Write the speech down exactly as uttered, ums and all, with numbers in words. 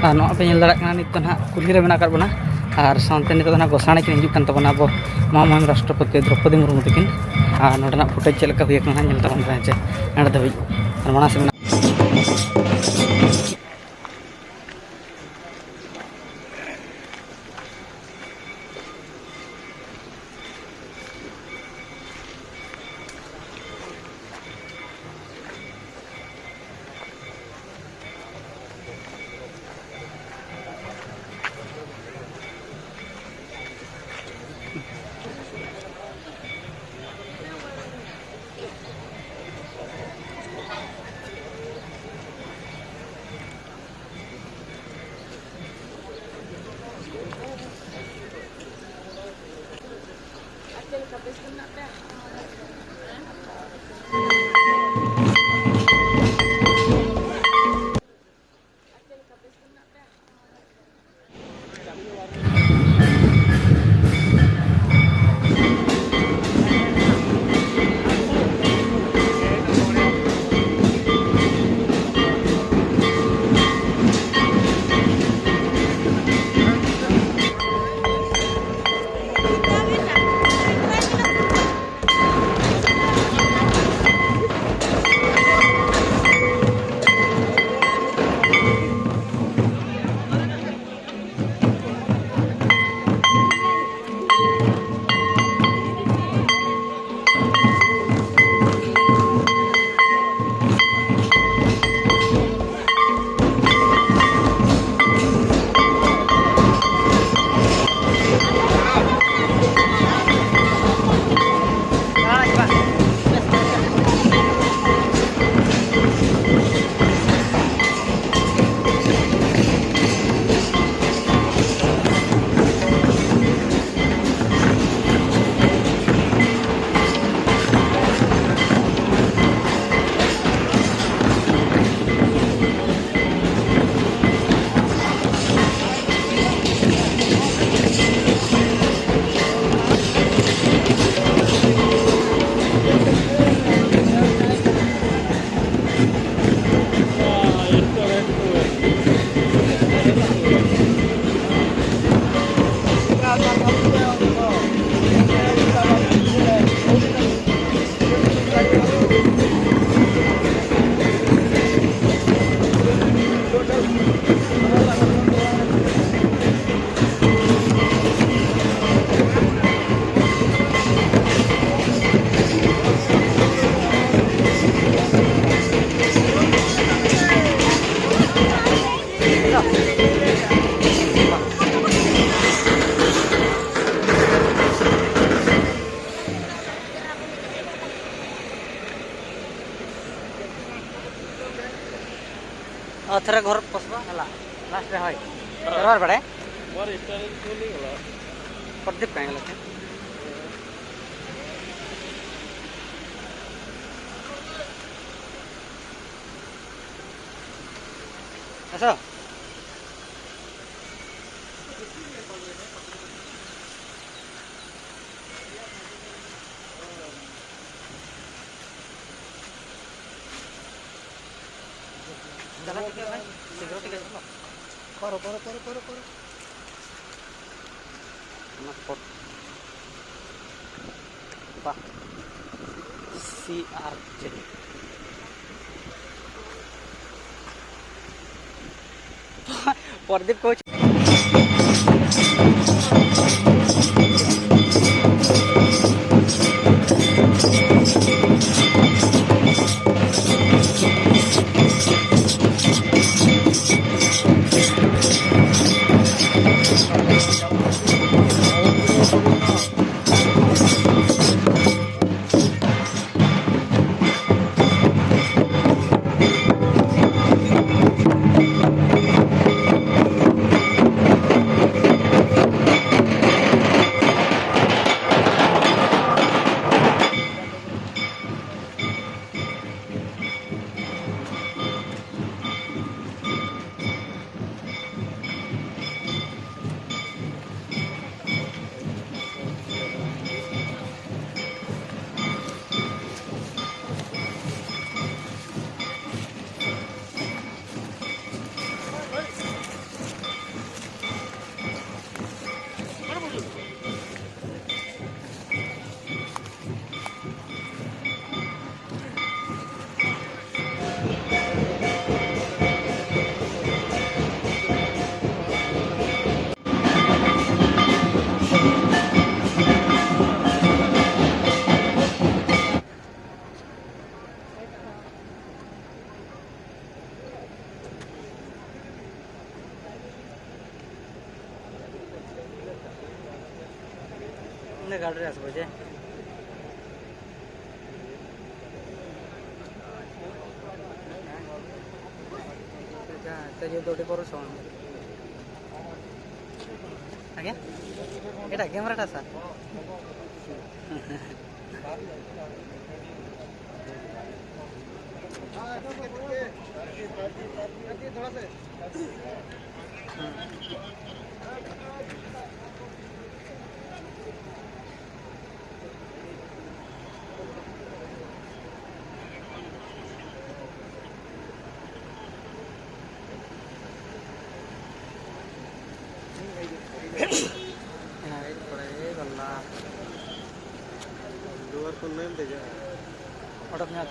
ᱟᱨ ᱱᱚᱣᱟ ᱯᱮ ᱧᱮᱞ ᱫᱟᱲᱮᱭᱟᱜ ᱠᱟᱱᱟ, ᱱᱤᱛ ᱫᱚ ᱱᱟᱦᱟᱜ ᱠᱩᱞᱦᱤ ᱨᱮ ᱢᱮᱱᱟᱜ ᱟᱠᱟᱫ ᱵᱚᱱᱟ᱾ ᱟᱨ ᱥᱟᱶᱛᱮ ᱱᱤᱛᱚᱜ ᱫᱚ ᱱᱟᱦᱟᱜ ᱜᱚᱥᱟᱬᱮ ᱠᱤᱱ ᱦᱤᱡᱩᱜ ᱠᱟᱱ ᱛᱟᱵᱚᱱᱟ, ᱟᱵᱚ ᱢᱚᱦᱟᱢᱚᱦᱤᱢ ᱨᱟᱥᱴᱨᱚᱯᱚᱛᱤ ᱫᱨᱚᱯᱚᱫᱤ ᱢᱩᱨᱢᱩ ᱛᱟᱹᱠᱤᱱ᱾ ᱟᱨ ᱱᱚᱰᱮᱱᱟᱜ ᱯᱷᱩᱴᱮᱡᱽ ᱪᱮᱫ ᱞᱮᱠᱟ ᱦᱩᱭ ᱟᱠᱟᱱᱟ ᱱᱟᱦᱟᱜ ᱧᱮᱞ ᱛᱟᱵᱚᱱ ᱯᱮ ᱦᱮᱸ ᱪᱮ, ᱱᱚᱰᱮ ᱫᱷᱟᱹᱵᱤᱡ᱾ ᱟᱨ ᱢᱟᱲᱟᱝ ᱥᱮᱫ ᱢᱮᱱᱟᱜ ଥରେ ଘର ପଶିବା ହେଲା, ଲାଷ୍ଟରେ ହଏ ଦରବାର ପଡ଼େ। ପ୍ରଦୀପ କାହିଁ ଗଲା? ଆସ। ଚାଲ ଟିକେ ଭାଇ, ଶୀଘ୍ର ଟିକେ ଚାଲ। କର, କର, କର, କର, କର। ᱚᱱᱟ ᱯᱚᱨ ᱵᱟ, ᱥᱤ ᱟᱨ ᱪᱮᱫ? ᱯᱨᱚᱫᱤᱯ ᱠᱳᱪ᱾ ᱤᱱᱟᱹ ᱜᱟᱲ ᱨᱮ ᱟᱥᱵᱚ ᱡᱮ᱾ ᱡᱮ ᱫᱚᱰᱮ ᱯᱚᱨᱚ ᱥᱚᱢᱚᱭ᱾ ᱟᱜᱮ? ᱮᱴᱟᱜ ᱠᱮᱢᱮᱨᱟᱴᱟ ᱥᱟᱨ᱾ ᱦᱮᱸ, ᱮᱭ ᱛᱷᱚᱲᱟ, ᱮᱭ ᱵᱟᱞᱟ᱾ ᱫᱩᱣᱟᱨ ᱠᱷᱚᱱ ᱱᱚᱭᱮᱢ ᱫᱮᱡᱚᱜᱼᱟ᱾ ᱚᱰᱚᱠ ᱧᱚᱜ